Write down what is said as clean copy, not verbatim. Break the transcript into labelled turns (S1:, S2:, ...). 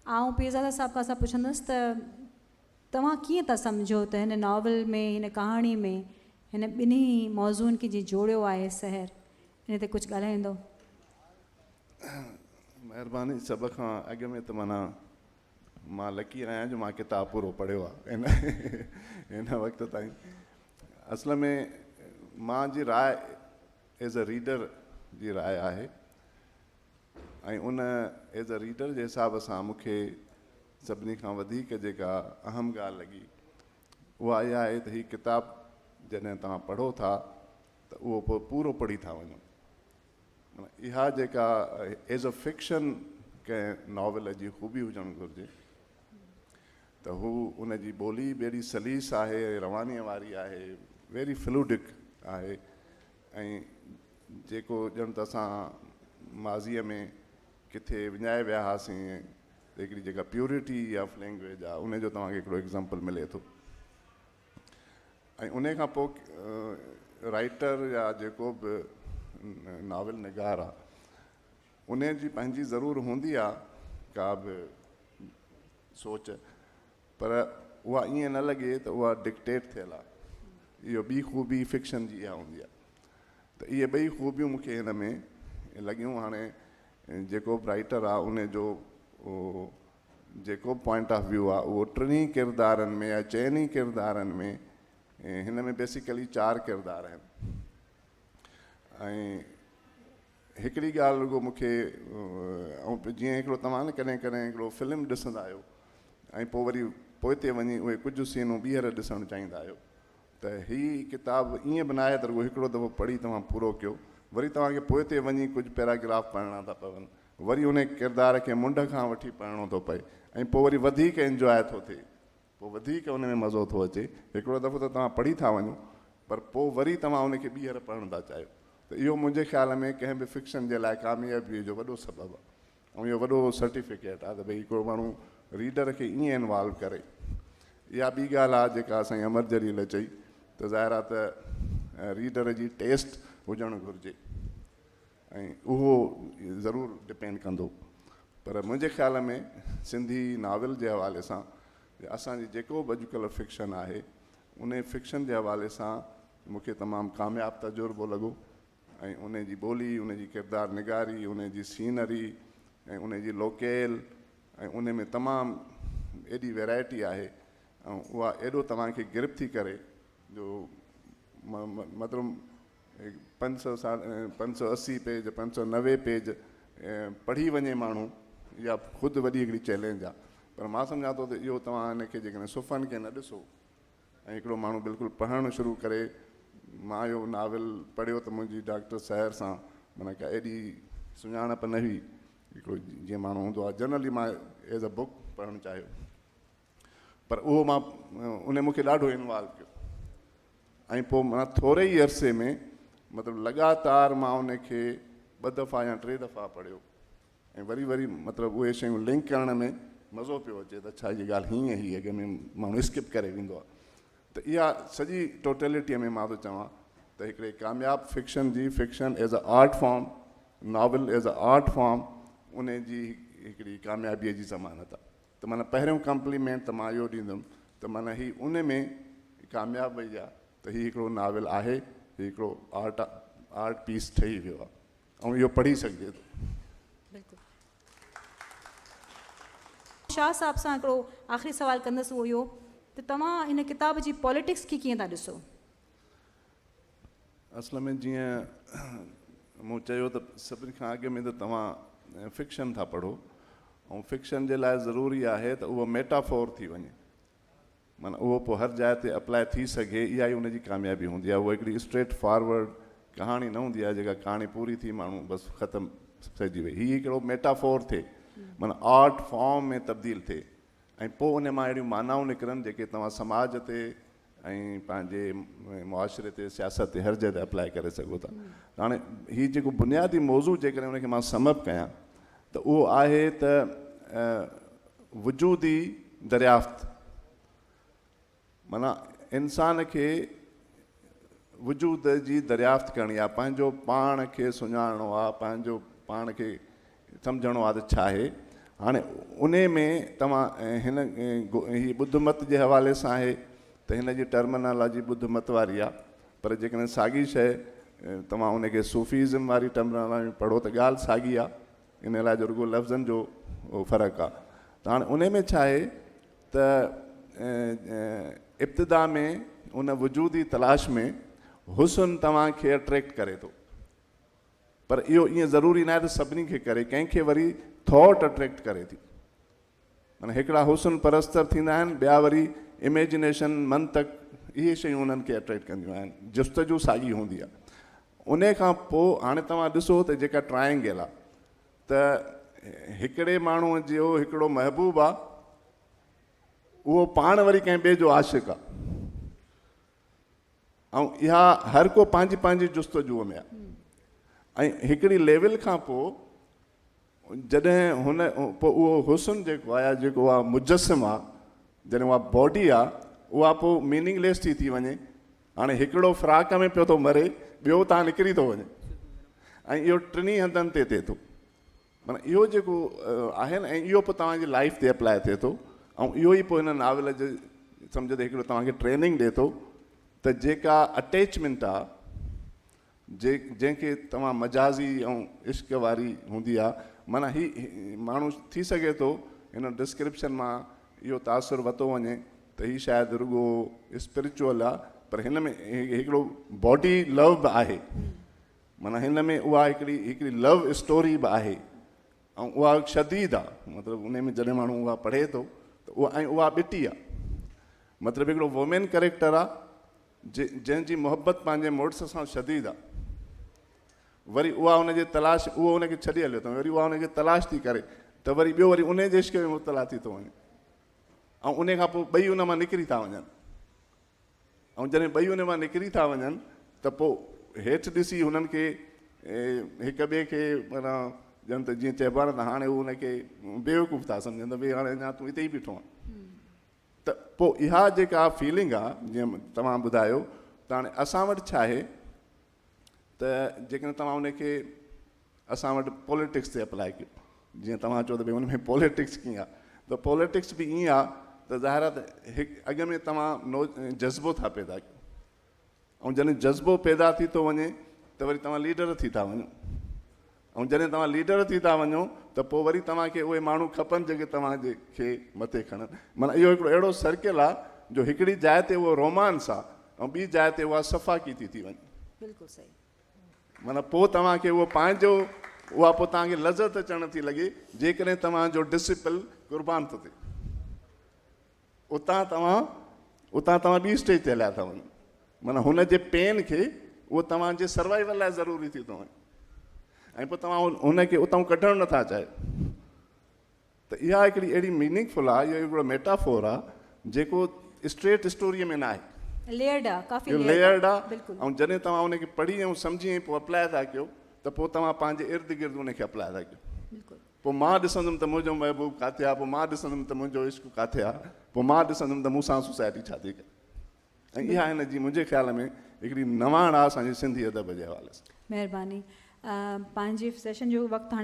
S1: آئون پيرزاده صاحب کان سان پڇندس ته توهان ڪيئن ٿا سمجهو ته هن ناول ۾ هن ڪهاڻي ۾ هن ٻنهي موضوعن کي جيئن جوڙيو آهي سحر ان تي ڪجهه ڳالهائيندو.
S2: مهرباني سڀ کان اڳ ۾ ته معنيٰ مان لڪي آهيان جو مان ڪتاب پورو پڙهيو آهي هن وقت تائين اصل ۾ مان جي راء ايز ا ريڊر جي راء آهي ۽ ان ايز ا ريڊر جي حساب سان مون کي سڀني کان وڌيڪ جيڪا اهم ڳالهه لڳي اها اها آهي ته هي ڪتاب جڏهن توهان پڙهو ٿا ته اهو پوء پورو پڙهي ٿا وڃو. معنيٰ اها جيڪا ايز ا فڪشن ڪنهن ناول جي خوبي هجڻ گهرجي ته هو ان جي ٻولي به اهڙي سليس آهي ۽ روانيء واري آهي، ويري فلوڊڪ آهي ۽ جيڪو ڄڻ ته اسان ماضيء ۾ ڪٿي وڃائي ويا هئاسين ته هڪڙي جيڪا پيورٽي آف لينگويج آهي ان جو توهان کي هڪڙو ايگزامپل ملي ٿو ۽ ان کان پوء رائٽر يا جيڪو به ناول نگار آهي ان جي پنهنجي ضرور هوندي آهي ڪا به سوچ پر اها ائين نه لڳي ته اها ڊڪٽيٽ ٿيل آهي. اهو ٻي خوبي فڪشن جي اها هوندي آهي ته اهي ٻئي خوبيون مون کي هن ۾ لڳيون. هاڻي جيڪو به رائٽر آهي ان جو جيڪو به پوائنٽ آف ويو آهي اهو ٽنهي ڪردارن ۾ يا چئن ئي ڪردارن ۾ هن ۾ بيسيڪلي چار ڪردار آهن ۽ هڪڙي ڳالهه رڳو مون کي جيئن هڪڙو توهان نه ڪڏهن ڪڏهن هڪڙو فلم ڏسندا آهيو ۽ پوء وري پوئتي وڃي اهي ڪجهه سينون ٻيهر ڏسڻ چاهيندا آهيو ته هي ڪتاب ائين به ناهي ته رڳو هڪڙو دفعو پڙهي توهان پورو ڪيو وري توهان کي پوئتي وڃي ڪجهه پيراگراف پڙهڻا ٿا پون وري ان ڪردار کي منڍ کان وٺي پڙهڻو ٿو پئي ۽ پوء وري وڌيڪ انجواء ٿو ٿئي پوء وڌيڪ ان ۾ مزو ٿو اچي. هڪڙو دفعو ته توهان پڙهي ٿا وڃو پر پوء وري توهان ان کي ٻيهر پڙهڻ ٿا چاهيو ته اهو منهنجي خيال ۾ ڪنهن به فڪشن جي لاء ڪاميابيء جو وڏو سبب آهي ۽ اهو وڏو سرٽيفڪيٽ آهي ته ڀئي هڪڙو ماڻهو ريڊر کي ائين انوالو ڪري. اها ٻي ڳالهه آهي جيڪا سائين امر جليل چئي ته ظاهر آهي ته ريڊر جي ٽيسٽ هجڻ گهرجي ۽ اهو ضرور ڊپينڊ ڪندو پر منهنجي خيال ۾ سنڌي ناول جي حوالي سان يا اسان جي جيڪو به اڄڪلهه فڪشن آهي انهي فڪشن جي حوالي سان مون کي تمام ڪامياب تجربو لڳو ۽ انهي جي ٻولي انهي جي ڪردار نگاري انهي جي سينري ۽ انهي جي لوڪيل ۽ انهي ۾ تمام ايڏي ويرائٽي آهي ۽ اها ايڏو توهان کي گرپ ٿي ڪري جو مطلب 500 سال 580 پيج 590 پيج پڙهي وڃي ماڻهو اها خود وڏي هڪڙي چئلينج آهي پر مان سمجهان ٿو ته اهو توهان هن کي جيڪڏهن صفحن کي نه ڏسو ۽ هڪڙو ماڻهو بلڪل پڙهڻ شروع ڪري مان اهو ناول پڙهيو ته منهنجي ڊاڪٽر سحر سان معنيٰ ڪا ايڏي سڃاڻپ نه هئي هڪڙو جيئن ماڻهو هوندو آهي جنرلي مان ايز اي بڪ پڙهڻ چاهيو پر اهو مان ان مون کي ڏاڍو انوالو ڪيو ۽ پوء معنيٰ ٿوري ئي عرصي ۾ مطلب لڳاتار مان ان کي ٻه دفعا يا ٽي دفعا پڙهيو ۽ وري وري مطلب اهي شيون لنڪ ڪرڻ ۾ مزو پيو اچي ته اڇا هيء ڳالهه هيئن هئي اڳ ۾ ماڻهو اسڪپ ڪري ويندو آهي ته اها سڄي ٽوٽلٽيء ۾ مان ٿو چوان ته هڪڙي ڪامياب فڪشن جي fiction as a art form novel as a art form ان جي هڪڙي ڪاميابيء جي ضمانت آهي ته معنيٰ پهريون ڪمپليمينٽ ته مان اهو ڏيندم ته معنيٰ هي ان ۾ ڪامياب وئي آهي ته هي هڪڙو ناول آهي، هي هڪڙو آرٽ آرٽ پيس ٺهي ويو آهي ۽ اهو پڙهي سگهجي ٿو.
S1: بلڪل. شاهه صاحب سان هڪڙو آخري سوال ڪندس اهو اهو ته توهان هن ڪتاب جي پاليٽڪس کي ڪيئن ٿا ڏسو؟
S2: اصل ۾ جيئن مون چيو ته سڀني کان اڳ ۾ ته توهان فڪشن ٿا پڙهو ۽ فڪشن جي لاء ضروري آهي ته اهو ميٽافور ٿي وڃي معنيٰ اهو پوء هر جاء تي اپلاء ٿي سگهي اها ئي ان جي ڪاميابي هوندي آهي اهو هڪڙي اسٽريٽ فارورڊ ڪهاڻي نه هوندي آهي جيڪا ڪهاڻي پوري ٿي ماڻهو بس ختم پئجي وئي هي هڪڙو ميٽافور ٿئي معنيٰ آرٽ فارم ۾ تبديل ٿئي ۽ پوء ان مان اهڙيون معنائون نڪرن جيڪي توهان سماج تي ۽ پنهنجي معاشري تي سياست تي هر جاء تي اپلاء ڪري سگهو ٿا. هاڻي هي جيڪو بنيادي موضوع جيڪڏهن ان کي مان سم اپ ڪيان ته اهو آهي ته وجودي دريافت معنيٰ انسان کي وجود جي دريافت ڪرڻي آهي، پنهنجو پاڻ کي سڃاڻڻو آهي، پنهنجو پاڻ کي سمجهڻو آهي ته ڇا آهي. هاڻي انهي ۾ توهان هن هي ٻڌ مت جي حوالي سان آهي ته هن جي ٽرمنالاجي ٻڌ مت واري آهي پر جيڪڏهن ساڳي شيء توهان ان کي صوفيزم واري ٽرمنالاجي ۾ پڙهو ته ڳالهه ساڳي آهي ان لاء جو رڳو لفظن جو فرق آهي ته هاڻي انهي ۾ ڇا آهي ته ابتدا ۾ ان وجودي تلاش ۾ حسن توهان کي اٽريڪٽ ڪري ٿو پر اهو ائين ضروري ناهي ته سڀني کي ڪري، ڪنهن کي وري ٿاٽ اٽريڪٽ ڪري ٿي. معنيٰ هڪڙا حسن پرست ٿيندا آهن، ٻيا وري اميجنيشن، منطق، اهي شيون انهن کي اٽريڪٽ ڪنديون آهن. جستجو ساڳي هوندي آهي. انهي کان پوء هاڻي توهان ڏسو ته جيڪا ٽرائنگل آهي ته هڪڙي ماڻهوء جو هڪڙو محبوب آهي، اهو پاڻ وري ڪنهن ٻئي جو عاشق آهي. ۽ اها هر ڪو پنهنجي پنهنجي جستجوء ۾ آهي ۽ هڪڙي ليول کان پوء جڏهن هن پوء اهو حسن جيڪو آهي جيڪو اها مجسم آهي جڏهن اها باڊي آهي اها پوء ميننگ ليس ٿي ٿي وڃي. هاڻي هڪڙو فراق ۾ پيو ٿو مري، ٻيو اتان نڪري ٿو وڃي ۽ اهو ٽنهي هنڌن تي ٿئي ٿو. معنيٰ اهو جيڪو آهي نه ۽ اهو پوء توهان جي لائيف تي اپلاء ٿئي ٿو ۽ اهو ئي پوء هن ناول جي سمجهو ته هڪڙو توهان کي ٽريننگ ڏئي ٿو ته جيڪا اٽيچمينٽ آ جي جنهن کي توهان مجازي ۽ عشق واري هوندي آ معنيٰ هي ماڻهو ٿي سگهي ٿو هن ڊسڪرپشن مان اهو تاثر وتو وڃي ته هي شايد رڳو اسپرچوئل آ پر هن ۾ هڪڙو باڊي لو به آهي. معنيٰ هن ۾ اها هڪڙي هڪڙي لو اسٽوري به آهي ۽ اها شديد آ مطلب ان ۾ جڏهن ماڻهو اها پڙهي ٿو ته اها ۽ اها ٻٽي آ مطلب هڪڙو وومين ڪريڪٽر آ جنهن جي محبت پنهنجي مڙس سان شديد آ وري اها ان جي تلاش اهو ان کي ڇڏي هليو ٿو وري اها ان کي تلاش ٿي ڪري ته وري ٻيو وري ان جي عشق ۾ مبتلا ٿي ٿو وڃي ۽ ان کان پوء ٻئي ان مان نڪري ٿا وڃن. ۽ جڏهن ٻئي ان مان نڪري ٿا وڃن ته پوء هيٺ ڏسي هنن کي هڪ ٻئي کي معنيٰ ڄڻ ته جيئن چئبو آهي نه ته هاڻي هو ان کي بيوقوف ٿا سمجهن ته ڀئي هاڻي اڃا تون هتي ئي بيٺو آهين ته پوء اها جيڪا فيلنگ آهي جيئن توهان ٻڌايو ته هاڻي اسان وٽ ڇا آهي ته جيڪڏهن توهان ان کي اسان وٽ پوليٽڪس تي اپلاء ڪيو جيئن توهان چئو ته ڀئي ان ۾ پوليٽڪس ڪيئن آهي ته پوليٽڪس به ائين آهي ته ظاهر آهي ته هڪ اڳ ۾ توهان نو جذبو ٿا پيدا ڪيو ۽ جڏهن جذبو پيدا ٿي ٿو وڃي ته وري توهان ليڊر ٿي ٿا وڃو ۽ جڏهن توهان ليڊر ٿي ٿا وڃو ته پوء وري توهان کي اهي ماڻهو کپن جيڪي توهان جي کي مٿي کڻن. معنيٰ اهو هڪڙو اهڙو سرڪل آهي جو هڪڙي جاء تي اهو رومانس آهي ۽ ٻي جاء تي اها سفاڪي ٿي ٿي وڃي.
S1: بلڪل صحيح.
S2: معنيٰ پوء توهان کي اهو پنهنجو اها پوء توهان کي لذت اچڻ ٿي لڳي جيڪڏهن توهان جو ڊسيپل قربان ٿو ٿئي. اتان توهان اتان توهان ٻي اسٽيج تي هليا ٿا وڃو معنيٰ هن جي پين کي اهو توهان جي سروائيول لاء ضروري ٿي ٿو وڃي ۽ پوء توهان هن کي اتان ڪڍڻ نٿا چاهيو ته اها هڪڙي اهڙي ميننگ فل آهي اهو هڪڙو ميٽافور آهي جيڪو اسٽريٽ اسٽوريء ۾ نه آهي
S1: ليئرڊ آهي ڪافي
S2: ليئرڊ آهي ۽ جڏهن توهان ان کي پڙهي ۽ سمجهي ۽ پوء اپلاء ٿا ڪيو ته پوء توهان پنهنجي ارد گرد ان کي اپلاء ٿا ڪيو
S1: بلڪل
S2: پوء مان ڏسندم ته منهنجو محبوب ڪاٿي آ، پوء مان ڏسندم ته منهنجو عشق ڪاٿي آ، پوء مان ڏسندم ته مون سان سوسائٽي ڇا ٿي ڪري. ۽ اها هن جي منهنجي خيال ۾ هڪڙي نواڻ آ اسان جي سنڌي ادب جي حوالي سان.
S1: مهرباني. پنهنجي سيشن جو وقت هاڻي.